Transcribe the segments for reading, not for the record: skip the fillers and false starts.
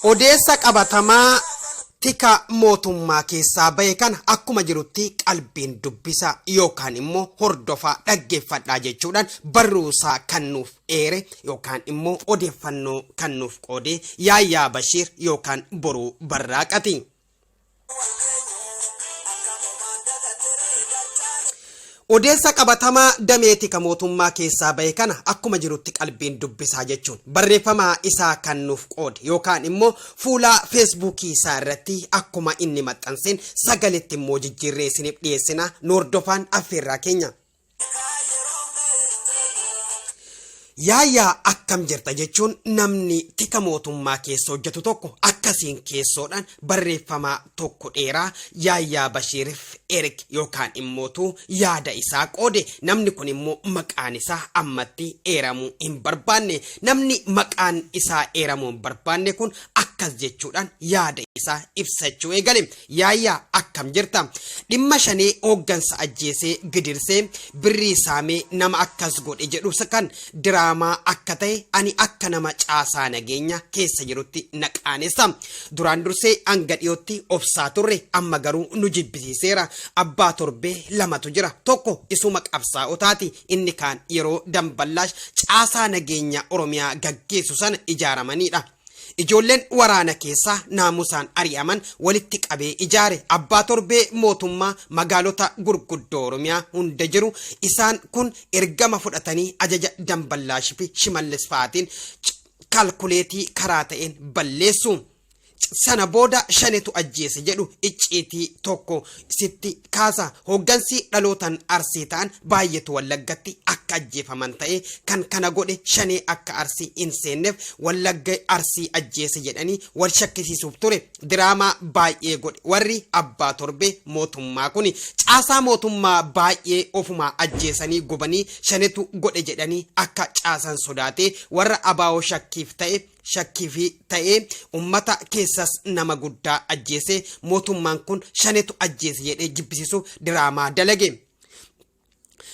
Odeessa qabatamaa tika mootummaa keessaa bahe kana akkuma jirutti qalbiin dubbisaa yookaan immoo hordofaa, dhaggeeffadhaa jechuudhaan barruusaa kan nuuf eere yookaan immoo odeeffannoo kan nuuf qoode Yaayyaa Bashiir yookaan Boruu Barraaqati. Odeessa qabatamaa damee tika mootummaa keessaa bahe kana akkuma jirutti qalbiin dubbisaa jechuun barreeffama isaa kan nuuf qoode yookaan immoo fuula feesbuukii isaa irratti akkuma inni maxxanseen sagaletti immoo jijjiirree isiniif dhiyeessina, nu hordofaan affeerraa keenya. Yaayyaa akkam jirta jechuun namni tika mootummaa keessa hojjetu tokko akkasiin keessoodhaan barreeffama tokko dheeraa Yaayyaa Bashiirif erge yookaan immootu yaada isaa qoode. Namni kun immoo maqaan isaa ammatti eeramuu hin barbaanne. Namni maqaan isaa eeramuu hin barbaanne kun akkas jechuudhaan yaada isaa ibsachuu eegale. Yaayyaa akkam jirta? Dhimma shanee hooggansa ajjeesee gidirsee birrii saamee nama akkas godhe jedhu kan diraamaa akka ta'e ani akka nama caasaa nageenya keessa jirutti na qaanessa. Duraan dursee hanga dhiyootti obsaa turre, amma garuu nu jibbisiiseera. Abbaa torbee lamatu jira. Tokko isuma qabsaa'otaati, inni kaan yeroo Damballaash caasaa nageenya Oromiyaa gaggeessu sana ijaaramaniidha. Ijoolleen waraana keessaa naamusaan ari'aman walitti qabee ijaare. Abbaa torbee mootummaa magaalota gurguddoo Oromiyaa hunda jiru. Isaan kun ergama fudhatanii ajaja Damballaash fi Shimallis fa'aatiin kaalkuleetii karaa ta'een balleessu. Sana booda shanetu ajjeese jedhu icciitii tokko sitti kaasa. Hooggansi dhalootan Arsii ta'an baay'eetu Wallaggatti akka ajjeefaman ta'ee kan kana godhe shanee akka Arsii hin seenneef Wallagga Arsii ajjeese jedhanii wal shakkisiisuuf ture. Diraamaa baay'ee godhe warri abbaa torbee mootummaa kuni. Caasaa mootummaa baay'ee ofumaa ajjeesanii gubanii shanetu godhe jedhanii akka caasan sodaatee warra abaa'oo shakkiif ta'e shakkiifi ta'ee ummata keessas nama guddaa ajjeese mootummaan kun shanetu ajjeese jedhee jibbisiisuuf diraamaa dalage.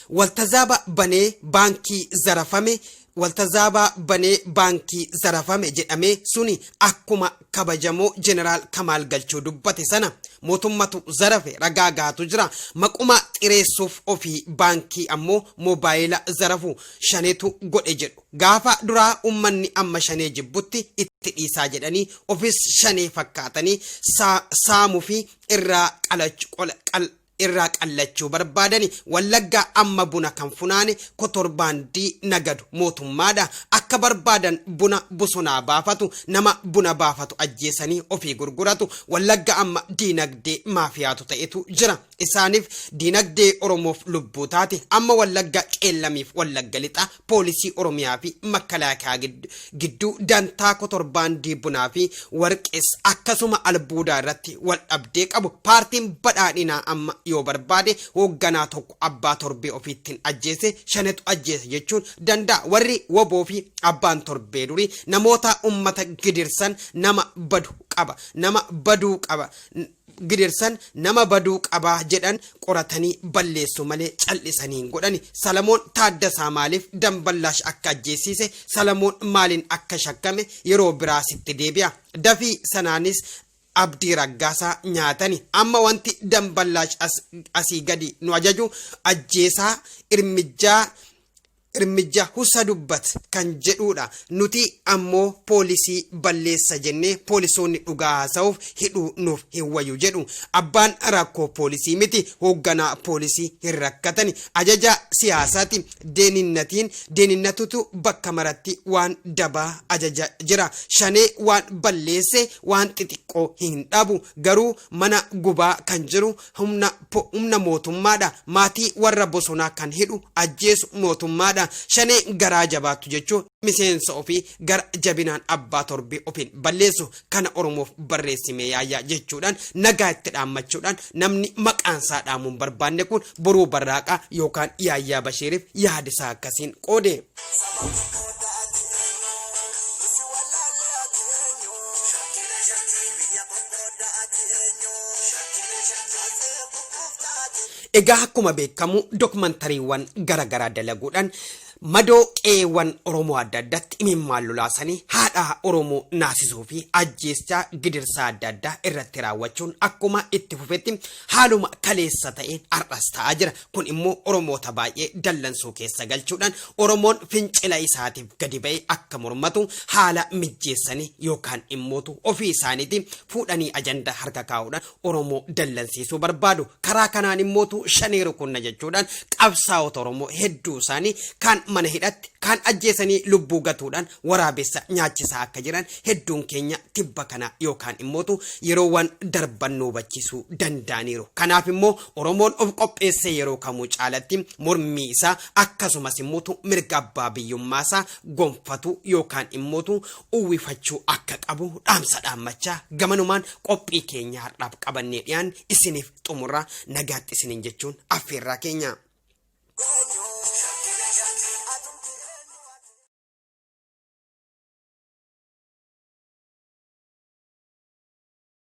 Waltazaaba banee baankii zarafame Waltazaabaa banee baankii zarafame jedhamee suni akkuma kabajamoo Jeneraal Kamaal Galchuu dubbate sana mootummatu zarafe, ragaa gahaatu jira. Maquma xireessuuf ofii baankii ammoo moobaayila zarafu shanetu godhe jedhu. Gaafa duraa ummanni amma shanee jibbutti itti dhiisaa jedhanii ofis shanee fakkaatanii saamufi irraa irraa qallachuu barbaadani. Wallaggaa amma buna kan funaane kotorbaandii nagadu mootummaadha. Akka barbaadan buna bosonaa baafatu, nama buna baafatu ajjeesanii ofii gurguratu. Wallagga amma diinagdee maafiyaatu ta'etu jira. Isaaniif diinagdee Oromoof lubbuu taate. Amma Wallagga Qeellamiif Wallagga Lixaa poolisii Oromiyaa fi makkalaakayaa gidduu dantaa kotorbaandii bunaa fi warqees akkasuma albuudaa irratti wal dhabdee qabu. Paartiin Badhaadhinaa amma yoo barbaade hoogganaa tokko abbaa torbee ofiittiin ajjeese shanetu ajjeese jechuun danda'a. Warri woboo fi abbaan torbee durii namoota ummata gidirsan nama badu qaba. Nama baduu qaba. Gidirsan nama baduu qaba jedhan qoratanii balleessu malee cal'isanii hin godhani. Salamoon Taaddasaa maaliif Damballaash akka ajjeessiise, Salamoon maaliin akka shakkame yeroo biraa sitti deebi'a. Dafii sanaanis Abdii Raggaasaa nyaatani. Amma wanti Damballaash asii gadi nu ajaju ajjeesaa irmijjaa Irmijja husa dubbat kan jedhuudha. Nuti ammoo poolisii balleessa jennee poolisoonni dhugaa haasa'uuf hidhuu nuuf hin wayyu jedhu. Abbaan rakkoo poolisii miti, hoogganaa poolisii hin rakkatani. Ajaja siyaasaati. Deeninnatiin deeninnatutu bakka maratti waan dabaa ajaja jira. Shanee waan balleesse waan xixiqqoo hin dhabu. Garuu mana gubaa kan jiru humna humna mootummaadha. Maatii warra bosonaa kan hidhu ajjeesu mootummaadha. Shanee garaa jabaattu jechuun miseensa ofii gara jabinaan abbaa torbee ofiin balleessu. Kana Oromoof barreessimee Yaayyaa jechuudhaan nagaa itti dhaammachuudhaan namni maqaansaa dhaamuu hin barbaanne kun Boruu Barraaqaa yookaan Yaayyaa Bashiiriif yaada isaa akkasiin qoode. Egaa akkuma beekamu dokumantariiwwan garaagaraa dalaguudhaan Madoo qe'eewwan Oromoo adda addaatti imimmaan lolaasanii haadha Oromoo naasisuu fi ajjeechaa gidirsaa adda addaa irratti raawwachuun akkuma itti fufetti haaluma kaleessa ta'een har'as ta'aa jira. Kun immoo Oromoota baay'ee dallansuu keessa galchuudhaan Oromoon fincila isaatiif gadi ba'ee akka mormatu haala mijjeessanii yookaan immootu ofii isaaniitii fuudhanii ajandaa harka kaa'uudhaan Oromoo dallansiisuu barbaadu. Karaa kanaan immootu shanee rukunna jechuudhaan qabsaa'ota Oromoo hedduu isaanii kaan mana hidhatti, kaan ajjeesanii lubbuu gatuudhaan waraabessa nyaachisaa akka jiran hedduun keenya tibba kana yookaan immootu yeroowwan darban nu hubachiisuu danda'aniiru. Kanaaf immoo Oromoon of qopheessee yeroo kamuu caalatti mormii isaa akkasumas immootu mirga abbaa biyyummaa isaa gonfatu yookaan immootu uwwifachuu akka qabu dhaamsa dhaammachaa gamanumaan qophii keenya har'aaf qabannee dhiyaan isiniif xumurra nagaatti isiniin jechuun affeerraa keenya.